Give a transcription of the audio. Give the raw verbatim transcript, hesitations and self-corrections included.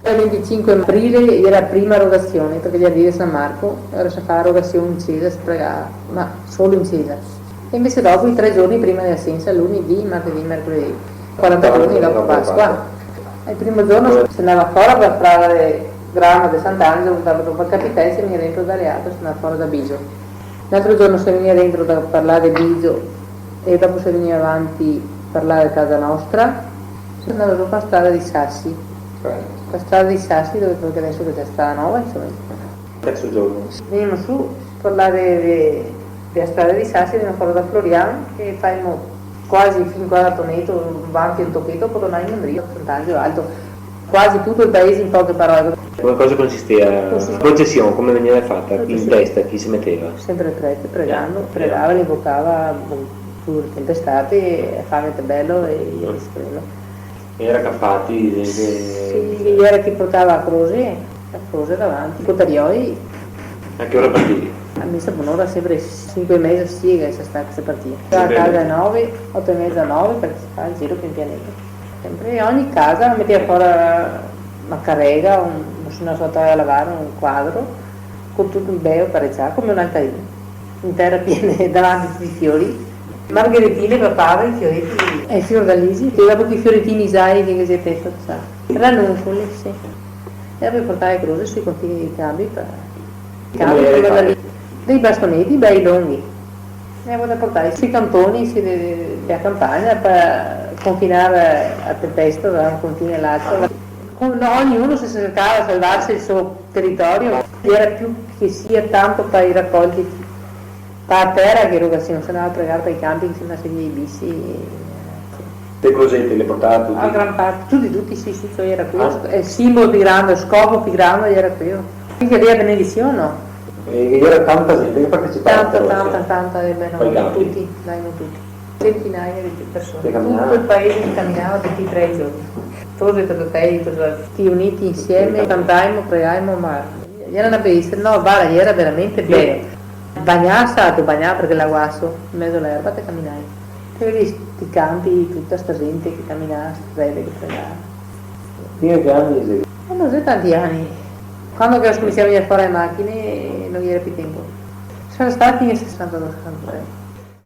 El venticinque aprile iera la prima rogasion, parché el dì de San Marco, alora se fa rogasion in cesa, se pregava, ma solo in cesa. E invese dopo, i tre giorni prima dela Sensa, lunedì, martedì, mercoledì, quaranta giorni dopo Pasqua. El primo giorno se ndava fora par la strada de, granda de Sant'Angelo, ndava dopo a capità e se vegnea dentro da Aleato, se ndava fora da Bigio. L'altro giorno se vegnea dentro da, par la de Bigio e dopo se vegnea avanti par la de casa nostra, se ndava su pa la strada dei Sassi. La strada dei Sassi, dove, parché deso che xe strada nova, insoma. Terzo giorno. Vegnemo su par la de, de, dela strada dei Sassi, vegnemo fora da Florian e faemo quasi fin qua da Toneto, avanti un tocheto, po tornaimo indrio, Sant'Angelo Alto. Quasi tuto el paese, in poche parole. Come, cosa consistea la procesion? Come vegneva fata? In testa chi se meteva? Senpre el prete, pregando, pregava, invocava, bon, pure tempestati, e fame te belo, e via discorendo. E iera capati, gente? Sì, iera chi portava la crose, la crose davanti, cotarioi. A che ora partivi? A mesa bonora, senpre sinque e meza, sì, che se sta, che se partia. Da casa ale nove, oto e meza, nove, parché se fa el giro pien pianeto. Senpre, ogni casa meteva fora na carega, un, se no se andava a lavar, un quadro, co tuto el beo parecià, come un altarin. In tera piena, davanti tuti i fiori. Margheritine, papave, i fioreti. E fiordalisi, e dopo che i fioretini sai che, che xe testo, sa. Ranuncoli, sì. E dopo portava le crose sui confini dei campi, par, i campi, par mandar lì. Dei bastoneti bei longhi. E dopo portava sui cantoni, sì, de, de, dela campagna, par confinar a tempesta da un confine a l'altro. Con, ognuno se cercava de salvarse el so teritorio. Iera più che sia tanto par i racolti, par tera che rogasion, se ndava a pregar par i campi, che se ndava a seguir i bisi. Le crosete le portava tuti? A gran parte, tuti, tuti, sì, sì, ciò iera questo. Ah. El sinbolo più grande, el scopo più grande iera queo. Quindi iera benedision, no? E iera tanta gente che partecipava? Tanta, tanta, tanta, eh, beh, no, no tuti, dai, no tuti. Centinaia de persone. Che caminava? Tuto el paese che caminava tuti e tre i giorni. Tosi, tosi, tuti uniti insieme, cantaimo, pregaimo, ma iera na bellisa, no, varda, iera veramente beo. Bagnarse, te bagnava parché l'aguaso, in mezo a l'erba te caminavi. Te vedi sti campi, tuta sta gente che caminava, sta gente che pregava. Fin a che ani xe? Ma no xe tanti ani. Quando che go scominsià a vegner fora le machine, no ghe iera più tenpo. Sarà stà fin al sesantadue, sesantatré.